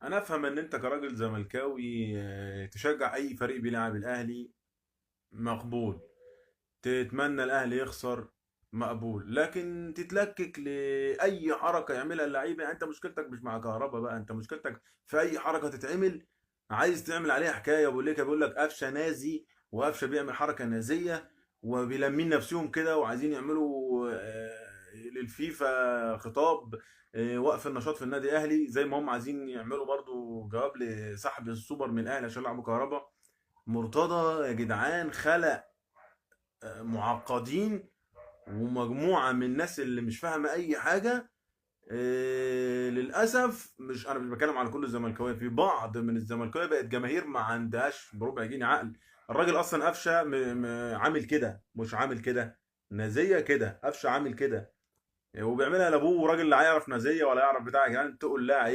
انا افهم ان انت كراجل زملكاوي تشجع اي فريق بيلعب الاهلي مقبول، تتمنى الاهلي يخسر مقبول، لكن تتلكك لاي حركة يعملها اللعيبة. يعني انت مشكلتك مش مع كهربا بقى، انت مشكلتك في اي حركة تتعمل عايز تعمل عليها حكاية. بقول لك بيقول لك قفشه نازي، وقفشه بيعمل حركة نازيه، وبيلمين نفسهم كده وعايزين يعملوا للفيفا خطاب وقف النشاط في النادي الاهلي، زي ما هم عايزين يعملوا برضو جواب لسحب السوبر من الاهلي عشان لعبوا كهربا. مرتضى يا جدعان خلق معقدين ومجموعة من الناس اللي مش فاهمه اي حاجة. للاسف مش انا مش بتكلم على كل الزملكاويه، في بعض من الزملكاويه بقت جماهير ما عندهاش بربع جنيه عقل. الراجل اصلا قفشه عامل كده، مش عامل كده، نازيه كده، قفشه عامل كده وبيعملها لابوه، وراجل لا يعرف نازيه ولا يعرف بتاع. يا جدعان اتقوا الله، عيب.